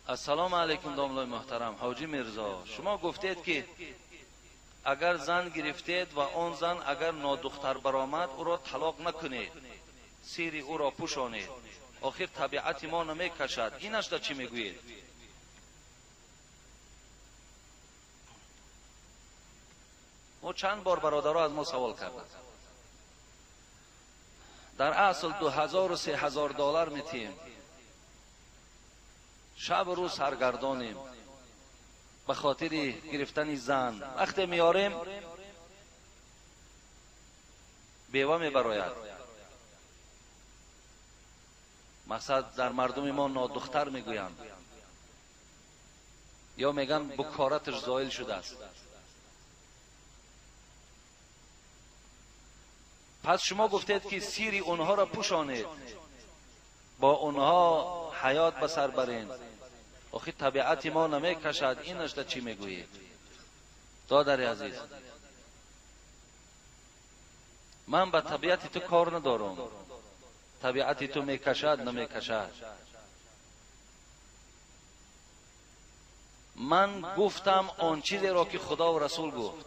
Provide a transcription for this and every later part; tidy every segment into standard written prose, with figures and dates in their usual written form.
Ассалому алайкум, домлои муҳтарам. Ҳоҷӣ Мирзо, шумо гуфтед, ки агар зан гирифтед ва он зан агар нодухтар баромад, ӯро талоқ накунед, сири ӯро пӯшонед. Охир табиати мо намекашад. Инашда чӣ мегӯед? Мо чанд бор бародаро аз мо савол карданд. Дар асл 2000 3000 доллар метиҳем, шаб рӯз саргардонем ба хотири гирифтани зан. Вақте меорем, бева мебарояд. Мақсад, дар мардуми мо нодухтар мегӯянд ё мегӯянд букораташ зоил шудааст. Пас шумо гуфтед, ки сири онҳоро пӯшонед, бо онҳо ҳаёт ба сар баред. Охир табиати мо намекашад. Инашда чӣ мегӯед? Додари азиз, ман ба табиати ту кор надорам. Табиати ту мекашад, намекашад. Ман гуфтам он чизеро, ки Худо Расул гуфт.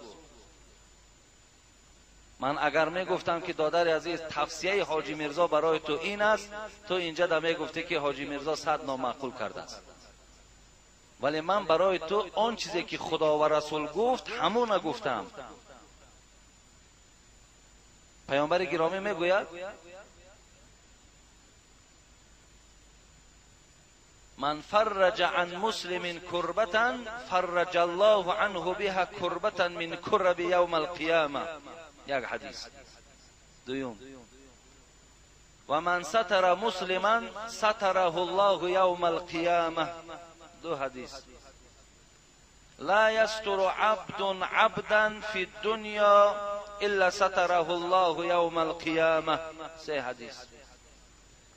Ман агар мегуфтам, ки додари азиз, тавсияи Ҳоҷӣ Мирзо барои ту ин аст, ту инҷа да мегуфтӣ, ки Ҳоҷӣ Мирзо сад номаъқул кардааст. Вале ман барои ту он чизе, ки Худо ва Расул гуфт, ҳамона гуфтам. Паёмбари гиромӣ мегӯяд: من فرج عن مسلم كربة فرج الله عنه بها كربة من كرب يوم القيامة. یک حدیث. دوم: ومن ستر مسلما ستره الله يوم القيامة. دو حدیث. لا يستر عبد عبدا في الدنيا إلا ستره الله يوم القيامة. سه حدیث.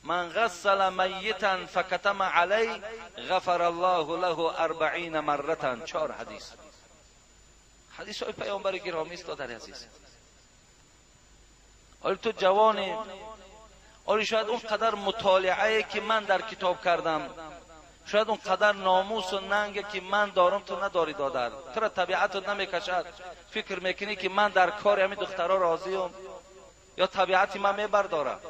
من غسل ميتا فكتم عليه غفر الله له 40 مرة. چهار حدیث. حدیث های پیامبر گرامی است. دادر عزیز، آیا تو جوانی، آیا شاید اون قدر مطالعه که من در کتاب کردم، شاید اون قدر ناموس و ننگ که من دارم تو نداری. دادر، تو را طبیعت نمیکشد. فکر میکنی که من در کار همین دخترها راضیم یا طبیعتی من میبردارم.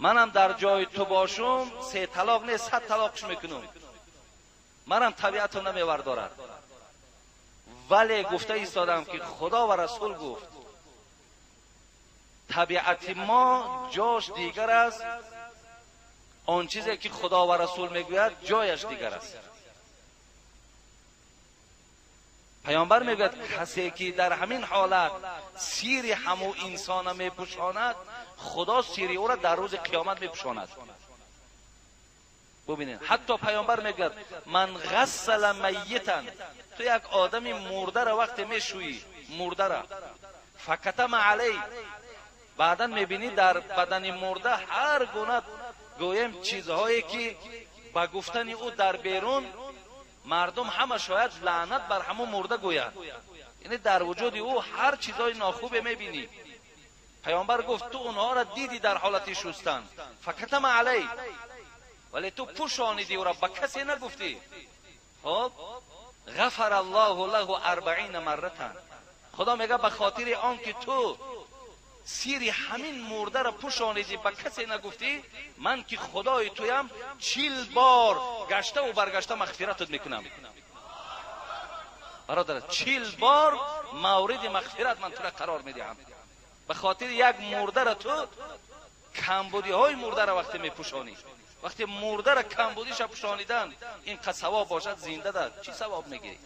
منم در جای تو باشم، سه طلاق نه، 100 طلاقش میکنم. منم طبیعت رو نمیبردارد. ولی گفته ایستادم که خدا و رسول گفت. طبیعت ما جاش دیگر است، آن چیزی که خدا و رسول میگوید جایش دیگر است. پیامبر میگوید کسی که در همین حالت سیر همو انسان میپوشاند، خدا سیر او را در روز قیامت میپوشاند. ببینید، حتی پیامبر میگوید من غسل میتا، تو یک آدم مرده را وقتی میشویی، مرده را، فکتم علی، بعدا میبینی در بدن مرده هر گونه گویم چیزهایی که با گفتن او در بیرون مردم همه شاید لعنت بر همون مرده گویند. یعنی در وجود او هر چیزهای ناخوب میبینی. پیامبر گفت تو اونها را دیدی در حالت شستن، فکتم علی، ولی تو پوشانیدی او را، به کسی نگفتی. خب، غفر الله له 40 مرة. خدا میگه به خاطر آن که تو سیری همین مرده را پوشانیدی، به کسی نگفتی، من که خدای تویم 40 بار گشته و برگشته مغفرتت میکنم. برادر، 40 بار مورد مغفرت من تو را قرار میدهم. به خاطر یک مرده را تو کمبودی های مرده را وقتی میپوشانی، وقتی مرده را کمبودیش پوشانیدن این ثواب باشد، زنده ده چی ثواب میگیری؟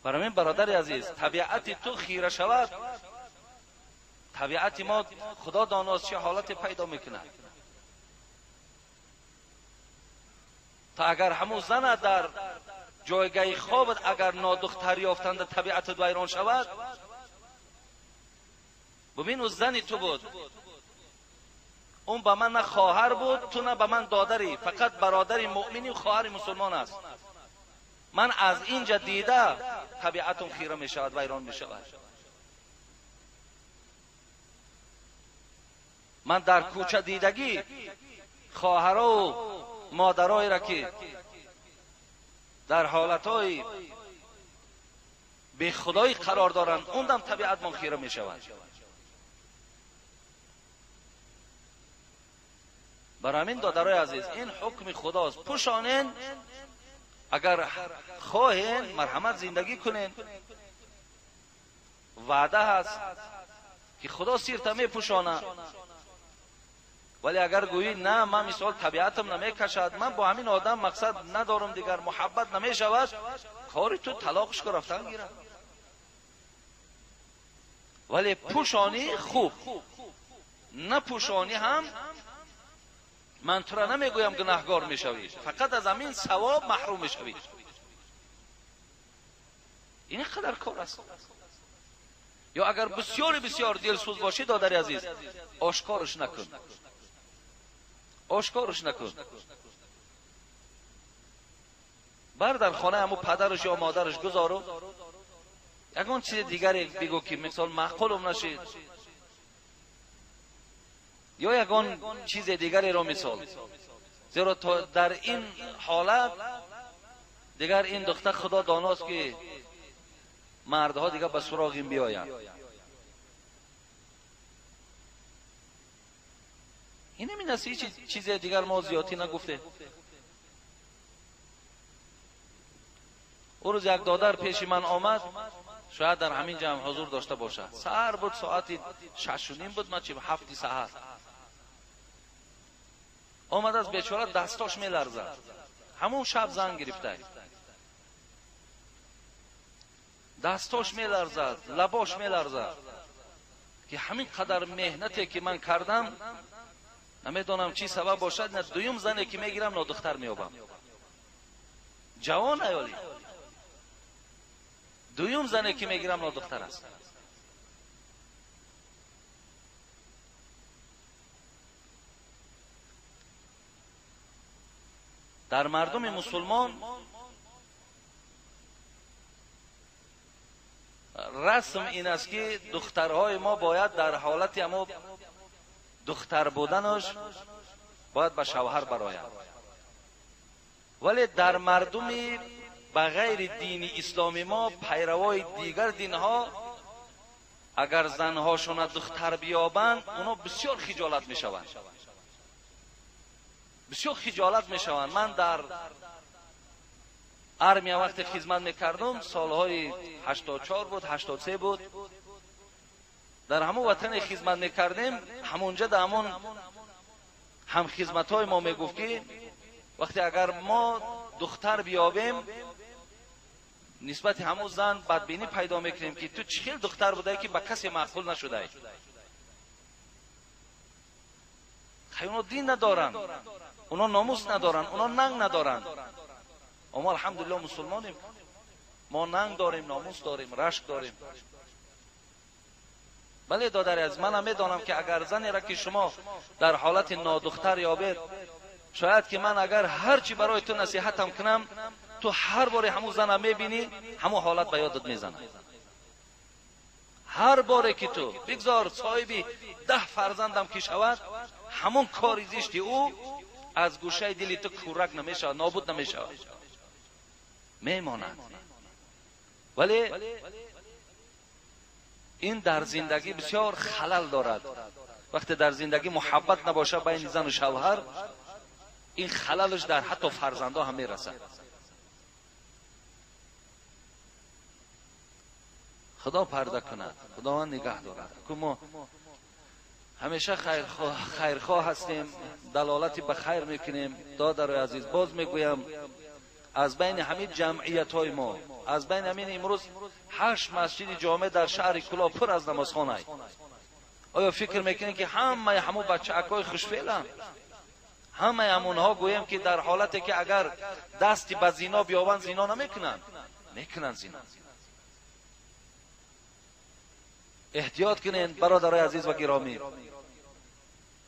برای من برادر عزیز، طبیعت تو خیره شود، طبیعت ما خدا داناست چه حالت پیدا میکنه. تا اگر همون زن در جایگاه خوابت اگر نادختر یافتند طبیعت ویران شود، ببین او زنی تو بود، اون به من نه خواهر بود، تو نه به من دادری، فقط برادری مؤمنی و خواهر مسلمان است. من از اینجا دیده طبیعتم خیره می شود، ویران می شود. Ман дар кӯча дидагӣ хоҳаро модароеро ки дар ҳолатҳои бехудоӣ қарор доранд, он дам табиатмон хира мешавад. Бар ҳамин додарои азиз, ин ҳукми худост. Пӯшонен, агар хоҳен марҳамат зиндагӣ кунен. Ваъда ҳаст ки худо сирта мепӯшонад. Вале агар гӯӣ на, ман мисол табиатам намекашад, ман бо ҳамин одам мақсад надорам, дигар муҳаббат намешавад, кори ту талоқш ку рафтан гирад. Вале пӯшонӣ хуб, напӯшонӣ ҳам ман тура намегӯям гунаҳгор мешавӣ, фақат аз ҳамин савоб маҳрум мешавӣ. Ин қадар кор аст. Ё агар бисёри бисёр дилсӯз бошӣ, додари азиз, ошкорш накун, ошкорш накун. Бар дар хонаи ҳамун падараш ё модараш гузору, ягон чизи дигаре бигӯ ки мисол маъқулум нашид, ё ягон чизи дигареро мисол. Зеро то дар ин ҳолат дигар ин духтар худо доност ки мардҳо дигар ба суроғ ин биёянд. Ин ҳамин аст, ҳеҷ чизе дигар мо зиёдтӣ нагуфтем. Ӯ рӯз як додар пеши ман омад, шояд дар ҳамин ҷамъ ҳузур дошта бошад. Саҳар буд, соати 6:30 буд, ман чи 7 саҳар. Омад аз бечора, дастош меларзад. Ҳамон шаб занг гирифта. Дастош меларзад, лабош меларзад ки ҳамин қадар меҳнате ки ман кардам, намедонам чӣ сабаб бошад, на дуюм зане ки мегирам нодухтар меёбам. Ҷавон аёли. Дуюм зане ки мегирам нодухтар аст. Дар мардуми мусулмон расм ин аст ки духтарҳои мо бояд дар ҳолати ҳамо духтар буданаш бояд ба шавҳар бароянд. Вале дар мардуми ба ғайри дини исломи мо, пайравои дигар динҳо, агар занҳошона духтар биёбанд, оно бисёр хиҷолат мешаванд. Бисёр хиҷолат мешаванд. Ман дар армия вақте хизмат мекардам, солҳои 84 буд, 83 буд, дар ҳамон ватане хизмат мекардем, ҳамонҷа дар ҳамон ҳамхизматҳои мо мегуфт ки вақте агар мо духтар биёбем, нисбати ҳамон зан бадбинӣ пайдо мекунем ки ту чӣ хел духтар будаӣ ки ба касе маъқул нашудаӣ. Хай, оно дин надоранд, оно номус надоранд, оно нанг надоранд. Мо алҳамдулиллоҳ мусулмонем, мо нанг дорем, номус дорем, рашк дорем. Бале додари азиз, манам медонам ки агар занеро ки шумо дар ҳолати нодухтар ёбед, шояд ки ман агар ҳарчи барои ту насиҳатам кунам, ту ҳар боре ҳамун зана мебинӣ, ҳамун ҳолат ба ёдат мезанад. Ҳар боре ки ту бигзор соҳиби 10 фарзандам ки шавад, ҳамун кори зишти ӯ аз гӯшаи дили ту кӯрак намешавад, нобуд намешавад, мемонад. Вале ин дар зиндагӣ бисёр халал дорад. Вақте дар зиндагӣ муҳаббат набошад байни зану шавҳар, ин халалаш дар ҳатто фарзандҳо ҳам мерасад. Худо парда кунад, Худованд нигаҳ дорад. Ку мо ҳамеша хайрхоҳ ҳастем, далолати ба хайр мекунем. Додарои азиз, боз мегӯям, аз байни ҳамин ҷамъиятҳои мо, аз байни ҳамин имрӯз 8 масҷиди ҷомеъ дар шаҳри Кӯлоб пур аз намозхона. Оё фикр мекунед ки ҳамаи ҳамон бачаакҳои хушфеъланд? Ҳамаи ҳамонҳо гӯем ки дар ҳолате ки агар дасти ба зино биёбанд, зино намекунанд? Мекунанд зино. Эҳтиёт кунед бародарои азиз ва гиромӣ.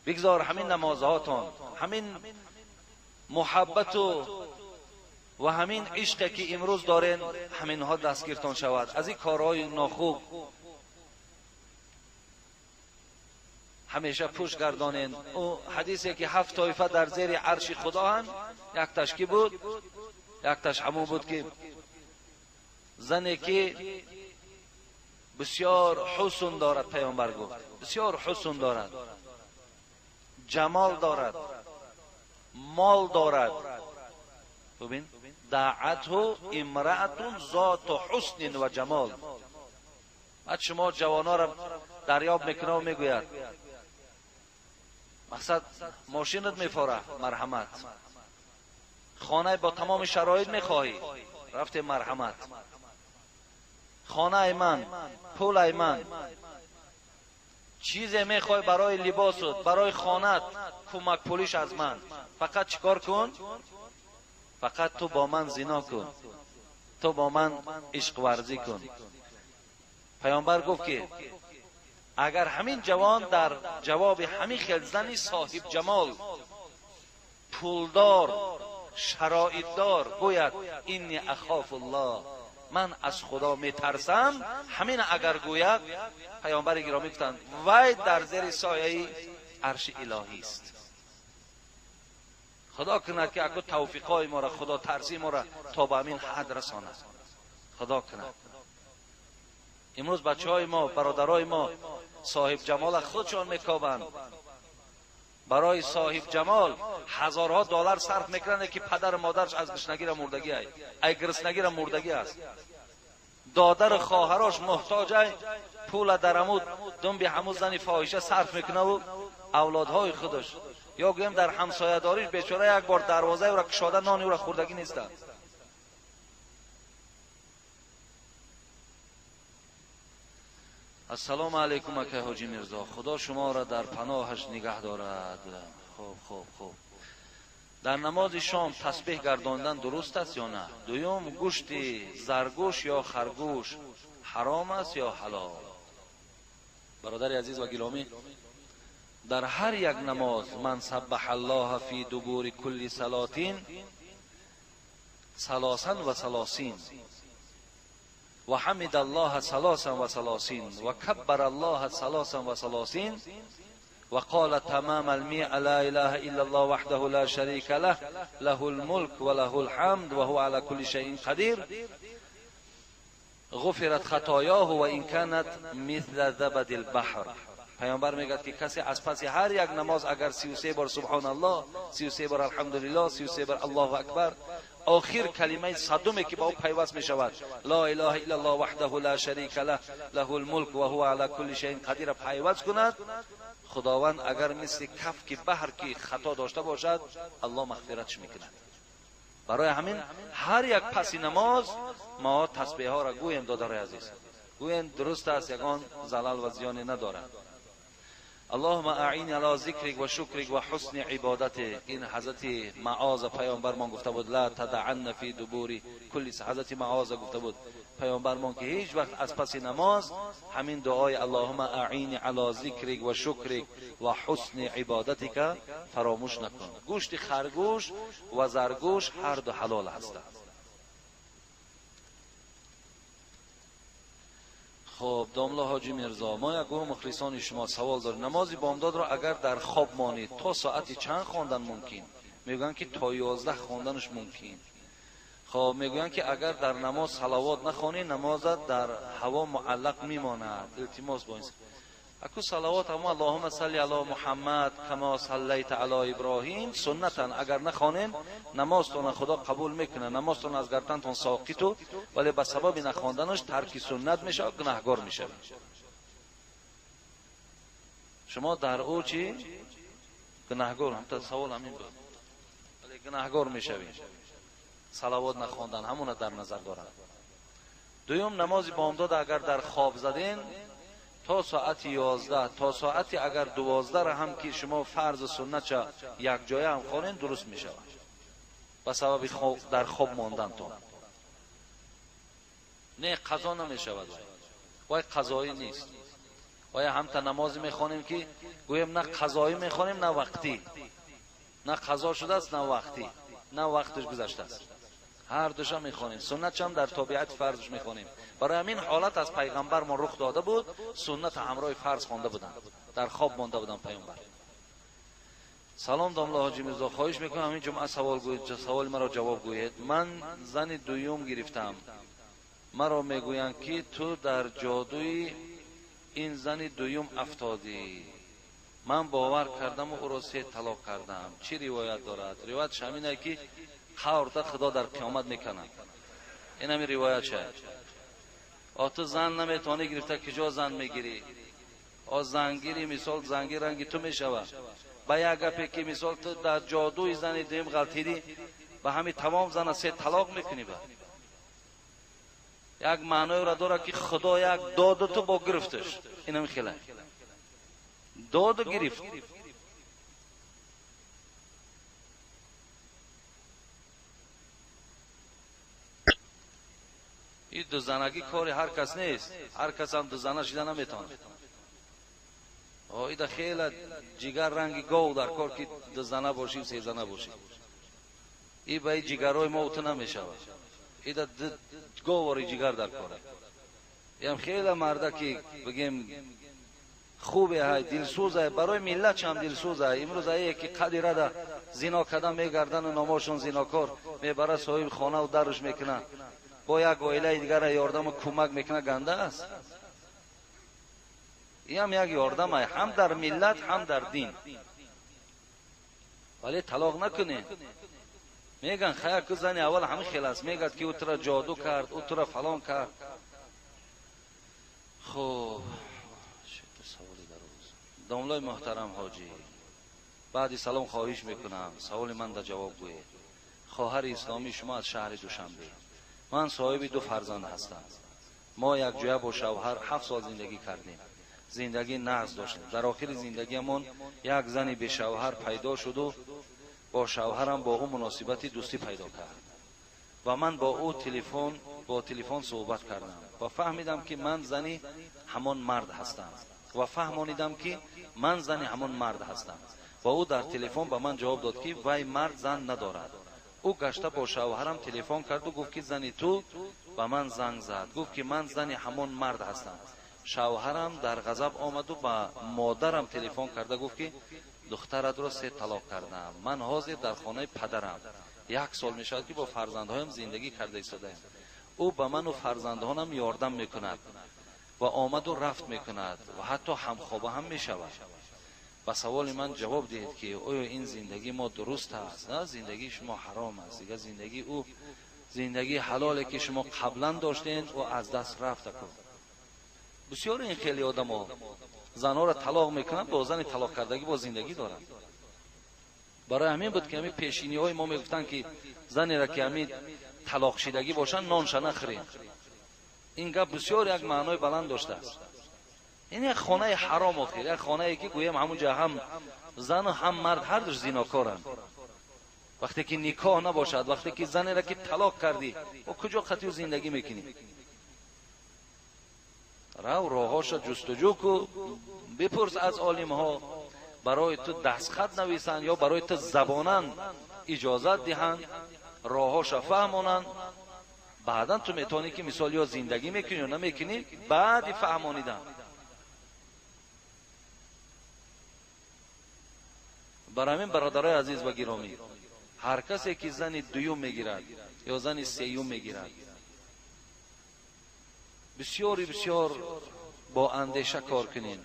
Бигзор ҳамин намозҳотон, ҳамин муҳаббату ва ҳамин ишқе ки имрӯз дорен, ҳаминҳо дастгиртон шавад аз ин корҳои нохуб. ҳамеша пушт гардонен. Ӯ ҳадисе ки ҳафт тоифа дар зери арши худоанд, якташ ки буд? Якташ ҳамон буд ки зане ки бисёр ҳусн дорад, паёмбар гуфт бисёр ҳусн дорад, ҷамол дорад, мол дорад. Бибин, даъатҳу имраатун зоту ҳуснин ва ҷамол. Баъд шумо ҷавонҳоро дарёб мекунад ва мегӯяд мақсад мошинат мефора, марҳамат, хонаи бо тамоми шароит мехоҳӣ, рафте марҳамат, хонаи ман, пулаи ман, чизе мехоҳӣ барои либосут, барои хонат, кӯмак пулиш аз ман, фақат чикор кун? Фақат ту бо ман зино кун, ту бо ман ишқварзӣ кун. Паёмбар гуфт ки агар ҳамин ҷавон дар ҷавоби ҳамин хел зани соҳиб ҷамол, пулдор, шароитдор гӯяд инни ахофу аллоҳ, ман аз худо метарсам, ҳамин агар гӯяд, паёмбари гиромӣ гуфтанд вай дар зери сояи арши илоҳист. Худо кунад ки аку тавфиқҳои моро, худо тарсии моро то ба ҳамин ҳад расонад. Худо кунад. Имрӯз бачаҳои мо, бародарои мо соҳиб ҷамола худшон мекобанд. Барои соҳиб ҷамол ҳазорҳо доллар сарф мекунанд, ки падару модараш аз гушнагира мурдагӣ ай, ай гириснагира мурдагӣ аст. Додару хоҳарош муҳтоҷ ай, пула дар ҳамун думби ҳамун зани фоҳиша сарф мекунаву авлодҳои худаш. Ё гӯем дар ҳамсоядориш бечора як бор дарвозаи ӯра кушода нони ӯра хӯрдагӣ нестанд. Ассалому алайкум акай ҳоҷи Мирзо, худо шуморо дар паноҳаш нигаҳ дорад. Хуб, хуб, хуб. Дар намози шом тасбеҳ гардондан дуруст аст ё на? Дуюм, гӯшти заргӯш ё харгӯш ҳаром аст ё ҳалол? Бародари азиз ва гиромӣ, дар ҳар як намоз ман саббаҳа аллоҳа фи дубури кулли салотин салосан ва салосин ва ҳамида аллоҳа салосан ва салосин ва каббара аллоҳа салосан ва салосин ва қола тамама алмиа ла илаҳа илла аллоҳ ваҳдаҳу ла шарика лаҳ лаҳу лмулк ва лаҳу лҳамд ва ҳува ала кулли шайин қадир ғуфират хатоёҳу ва ин канат мисла забади лбаҳр. Паёмбар мегӯяд ки касе аз паси ҳар як намоз агар 33 бор субҳоналлоҳ, 33 бор алҳамдулиллоҳ, 33 бор аллоҳу акбар, охир калимаи садуме ки ба ӯ пайваст мешавад ла илаҳа иллаллоҳ ваҳдаҳу ла шарика лаҳ лаҳу лмулк ва ҳува ала кулли шайин қадира пайваст кунад, худованд агар мисли кафки баҳр ки хато дошта бошад, аллоҳ мағфиратш мекунад. Барои ҳамин ҳар як паси намоз мо тасбеҳҳоро гӯем, додарои азиз, гӯем дуруст аст, ягон залал ва зиёне надорад. Аллоҳумма аъини ала зикрик ва шукрик ва ҳусни ибодатик. Ин ҳазрати Маоза паёмбармон гуфта буд ла тадаанна фи дубури кулли. Ҳазрати Маоза гуфта буд паёмбармон ки ҳеҷ вақт аз паси намоз ҳамин дуои аллоҳумма аъини ала зикрик ва шукрик ва ҳусни ибодатика фаромӯш накун. Гӯшти харгӯш ва заргӯш ҳар ду ҳалол ҳастанд. Хуб, домла ҳоҷи Мирзо, мо як гурӯҳ мухлисони шумо савол дорем. Намози бомдодро агар дар хоб монед то соати чанд хондан мумкин? Мегӯянд ки то 11 хонданаш мумкин. Хоб, мегӯянд ки агар дар намоз салавот нахонӣ, намозат дар ҳаво муаллақ мемонад. Илтимос бо ин. Аку салавот ҳамо аллоҳумма салли ало Муҳаммад кама саллайта ало Иброҳим суннатан. Агар нахонем, намозтонро Худо қабул мекунад, намозтон аз гардантон соқиту, вале ба сабаби нахонданаш тарки суннат мешавад, гунаҳгор мешавад. Шумо дар ӯ чӣ? Гунаҳгор. Ҳамта савол ҳамин буд. Вале гунаҳгор мешавед. Салавот нахондан ҳамона дар назар дорад. Дуюм, намози бомдод агар дар хоб заден то соати 11, то соати агар 12 ра ҳам ки шумо фарз суннатша якҷоя ҳам хонен, дуруст мешавад. Ба сабаби дар хоб мондантон. Не, қазо намешавад. Вай қазоӣ нест. Вай ҳамта намозе мехонем ки гӯем на қазоӣ мехонем, на вақтӣ. На қазо шудааст, на вақтӣ. На вақташ гузаштааст. Ҳар душа мехонем. Суннатшам дар тобиати фарзш мехонем. Барои ҳамин ҳолат аз пайғамбар мо рух дода буд, суннат ҳамроҳи фарз хонда буданд. Дар хоб монда будам паёмбар. Салом домла ҳоҷи Мирзо, хоҳиш мекунам ҳамин ҷумъа савол гӯед, саволи маро ҷавоб гӯед. Ман зани дуюм гирифтам. Маро мегӯянд ки ту дар ҷодуи ин зани дуюм афтодӣ. Ман бовар кардаму ӯро се талоқ кардам. Чӣ ривоят дорад? Ривоятш ҳамин ае ки қаврта Худо дар қиёмат мекунад. Ин ҳамин ривоят шад. О ту зан наметавонӣ гирифта, куҷо зан мегирӣ? О зангири мисол зангир ранги ту мешавад. Ба як гапе ки мисол ту дар ҷодуи зани дуюм ғалтидӣ, ба ҳамин тамом зана се талоқ мекунӣ. Ба як маъноеро дорад ки Худо як доду ту бо гирифташ. Ин ҳамин хела доду гирифт. Ин дузанагӣ кори ҳар кас нест. Ҳар кас ҳам дузана шида наметавонад. Ида хела ҷигар ранги гов дар кор ки дузана бошӣ, сезана бошӣ. И ба и ҷигарҳои мо ту намешавад. Ида говори ҷигар дар кор. Ям хела марда ки бигем хубе ҳай, дилсӯз ҳай, барои миллат чам дилсӯз ҳай. Имрӯз ае ки қади рада зино карда мегардану номошон зинокор мебара соҳиби хонаву даруш мекунад, бо як оилаи дигара ёрдаму кӯмак мекунад, ганда аст. Ин як ёрдам ай ҳам дар миллат, ҳам дар дин. Вале талоқ накунед. Меган хая ку зани аввал ҳамин хел аст, мегад ки ӯ тура ҷоду кард, ӯ тура фалон кард. Хуб, домлои муҳтарам ҳоҷӣ, баъди салом хоҳиш мекунам саволи ман да ҷавоб гӯед. Хоҳари исломии шумо аз шаҳри Душанбе. Ман соҳиби ду фарзанд ҳастам. Мо якҷоя бо шавҳар 7 сол зиндагӣ кардем. Зиндагӣ нағз доштем. Дар охири зиндагиамон як зани бешавҳар пайдо шуду бо шавҳарам бо ӯ муносибати дӯстӣ пайдо кард ва ман бо ӯ телефон суҳбат кардам ва фаҳмидам ки ман зани ҳамон мард ҳастам ва фаҳмонидам ки ман зани ҳамон мард ҳастам ва ӯ дар телефон ба ман ҷавоб дод ки вай мард зан надорад. Ӯ гашта бо шавҳарам телефон карду гуфт ки зани ту ба ман занг зад, гуфт ки ман зани ҳамон мард ҳастам. Шавҳарам дар ғазаб омаду ба модарам телефон карда гуфт ки духтаратро се талоқ кардам. Ман ҳозир дар хонаи падарам. 1 сол мешавад ки бо фарзандҳоям зиндагӣ карда истодаем. Ӯ ба ману фарзандҳонам ёрдам мекунад ва омаду рафт мекунад ва ҳатто ҳамхоба ҳам мешавад. Ба саволи ман ҷавоб диҳед ки оё ин зиндагии мо дуруст аст? На, зиндагии шумо ҳаром аст. Дигар зиндагии ӯ зиндагии ҳалоле ки шумо қаблан доштед, ӯ аз даст рафта кун. Бисёр ин хеле одамо занҳоро талоқ мекунанд, бо зани талоқ кардагӣ бо зиндагӣ доранд. Барои ҳамин буд ки ҳамин пешиниҳои мо мегуфтанд ки занеро ки ҳамин талоқшидагӣ бошанд, нонша нахӯред. Ин гап бисёр як маънои баланд доштааст. Ин як хонаи ҳаром охир, як хонае ки гӯям ҳамунҷа ҳам зану ҳам мард ҳар душ зинокоранд. Вақте ки никоҳ набошад, вақте ки занеро ки талоқ кардӣ, бо куҷо қатъию зиндагӣ мекунӣ? Рав роҳҳоша ҷустуҷӯ ку, бипурс аз олимҳо, барои ту дастхат нависанд ё барои ту забонан иҷозат диҳанд, роҳҳоша фаҳмонанд. Баъдан ту метавонӣ ки мисол ё зиндагӣ мекунӣ ё намекунӣ, баъди фаҳмонидан. Барои ҳамин бародарои азиз ва гиромӣ, ҳар касе ки зани дуюм мегирад ё зани сеюм мегирад, бисёри бисёр бо андеша кор кунем.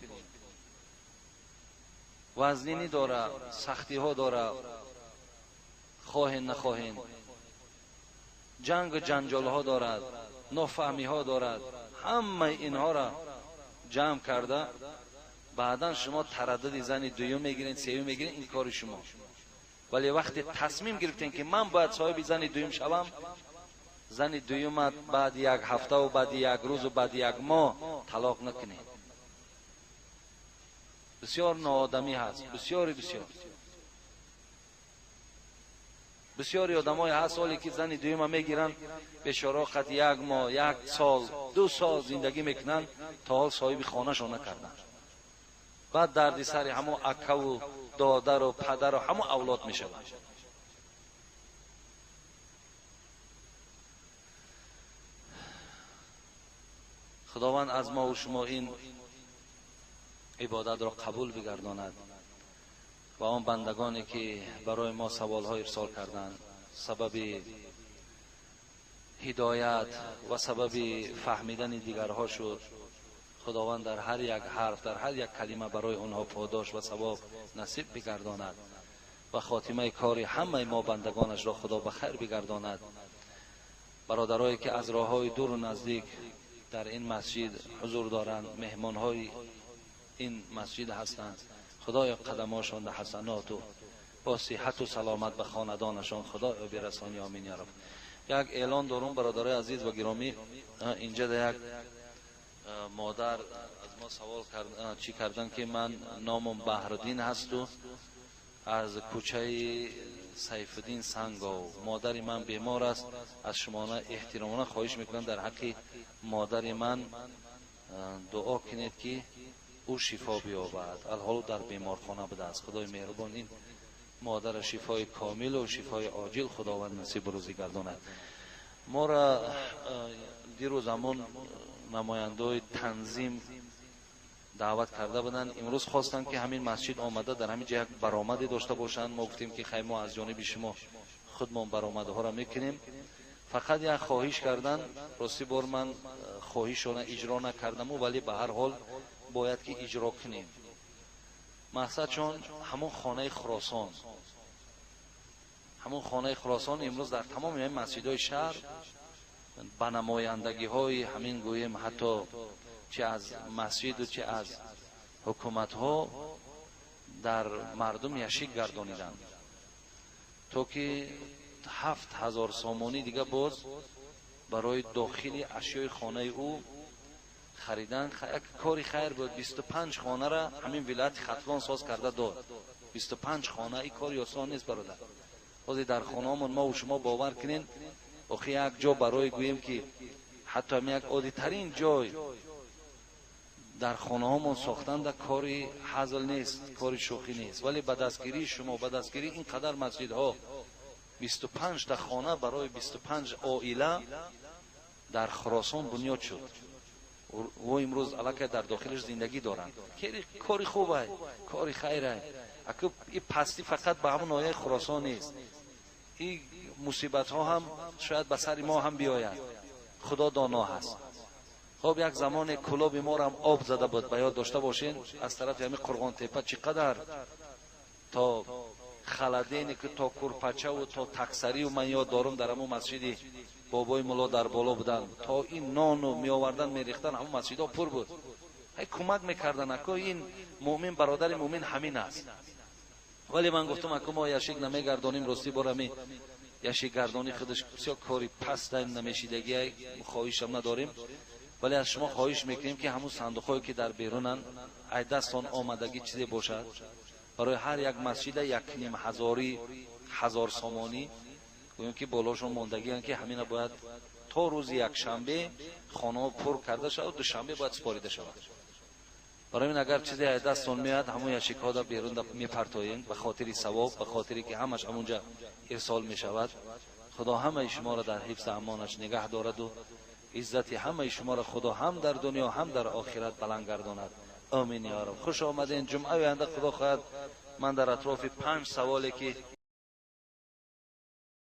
Вазнинӣ дора, сахтиҳо дора, хоҳен нахоҳен, ҷангу ҷанҷолҳо дорад, нофаҳмиҳо дорад. Ҳамаи инҳоро ҷамъ карда баъдан шумо тараддуди зани дуюм мегиред, сеюм мегиред, ин кори шумо. Вале вақте тасмим гирифтем ки ман бояд соҳиби зани дуюм шавам, зани дуюмат баъди як ҳафтаву баъди як рӯзу баъди як моҳ талоқ накунед. Бисёр ноодамӣ ҳаст, бисёри бисёр. Бисёри одамое ҳаст ҳоле ки зани дуюма мегиранд, бешоро қат 1 моҳ, 1 сол, 2 сол зиндагӣ мекунанд, то ҳол соҳиби хонашон накарданд. Баъд дарди сари ҳамо акаву додару падару ҳамо авлод мешаванд. Худованд аз мо ва шумо ин ибодатро қабул бигардонад ва он бандагоне ки барои мо саволҳо ирсол карданд, сабаби ҳидоят ва сабаби фаҳмидани дигарҳо шуд. Худованд дар ҳар як ҳарф, дар ҳар як калима барои онҳо подош ва савоб насиб бигардонад ва хотимаи кори ҳамаи мо бандагонашро Худо ба хайр бигардонад. Бародарое ки аз роҳҳои дуру наздик дар ин масҷид ҳузур доранд, меҳмонҳои ин масҷид ҳастанд, Худоё қадамошон да ҳасаноту бо сиҳату саломат ба хонадонашон Худоё бирасони. Омин я раб. Як эълон дорум, бародарои азиз ва гиромӣ. Инҷа да як модар аз мо савол чӣ кардан, ки ман номам Баҳруддин ҳасту аз кӯчаи Сайфуддин Сангов, модари ман бемор аст, аз шумона эҳтиромона хоҳиш мекунам, дар ҳаққи модари ман дуо кунед, ки ӯ шифо биёбад. Алҳолу дар беморхона будааст. Худои меҳрубон ин модара шифои комилу шифои оҷил Худованд насибу рӯзӣ гардонад. Мора дирӯз ҳамон намояндаҳои танзим даъват карда буданд. Имрӯз хостанд, ки ҳамин масҷид омада, дар ҳамин ҷо як баромаде дошта бошанд. Мо гуфтем, ки хай, мо аз ҷониби шумо худмон баромадҳоро мекунем. Фақат як хоҳиш кардан. Рости бор ман хоҳишона иҷро накардаму, вале ба ҳар ҳол бояд ки иҷро кунем. Мақсад чун ҳамон хонаи Хуросон, ҳамон хонаи Хуросон имрӯз дар тамоми ҳамин масҷидҳои шаҳр ба намояндагиҳои ҳамин, гӯем, ҳатто чи аз масҷиду чи аз ҳукуматҳо дар мардум яшик гардониданд, то ки 7000 сомонӣ дига боз барои дохили ашёи хонаи ӯ харидан. Як кори хайр буд. 25 хонара ҳамин вилояти Хатлон соз карда дод. 25 хона, ин кори осон нест, бародар. Ҳозир дар хонаҳомон мову шумо, бовар кунен, охи як ҷо барои, гӯем, ки ҳатто ҳамин як оддитарин ҷой дар хонаҳомон сохтанда кори ҳазл нест, кори шӯхӣ нест. Вале ба дастгирии шумо, ба дастгирии ин қадар масҷидҳо, 25-та хона барои 25 оила дар Хуросон бунёд шуд. Ӯ имрӯз аллакай дар дохилаш зиндагӣ доранд. Кори хубай, кори хайрай. Аку и пастӣ фақат ба ҳамон ноҳияи Хуросон нест, ин мусибатҳо ҳам шояд ба сари мо ҳам биёяд, Худо доно ҳаст. Хоб, як замоне Кӯлоби морам об зада буд, ба ёд дошта бошен. Аз тарафи ҳамин Қурғонтепа чӣ қадар то халадене ки то курпачаву то таксарию, ман ёд дорум, дар ҳамон масҷиди Бобои Мулло дар боло буданд, то ин нону меовардан, мерехтан, ҳамон масҷидҳо пур буд. Ҳай, кӯмак мекардан. Ако ин муъмин бародари муъмин ҳамин аст. Вале ман гуфтам, ако мо яшик намегардонем. Ростӣ борами яшикгардонӣ худаш бисёр кори паста, намешидагия, хоҳишам надорем. Вале аз шумо хоҳиш мекунем, ки ҳамун сандуқҳое ки дар берунанд, ай дастон омадагӣ чизе бошад, барои ҳар як масҷида як ним ҳазорӣ, ҳазор сомонӣ, гӯем, ки болошон мондагианд, ки ҳамина бояд то рӯзи якшанбе хонаҳо пур карда шавад, душанбе бояд супорида шавад. Барои ин агар чизе ай дастон меояд, ҳамун яшикҳо берун мепартоем, ба хотири савоб, ба хотире ки ҳамаш ҳамунҷа ирсол мешавад. Худо ҳамаи шуморо дар ҳифзи амонаш нигаҳ дораду иззати ҳамаи шуморо Худо ҳам дар дунё, ҳам дар охират баланд гардонад. Омин ё раб. Хуш омаден. Ҷумъаи оянда, Худо хоҳад, ман дар атрофи панҷ саволе ки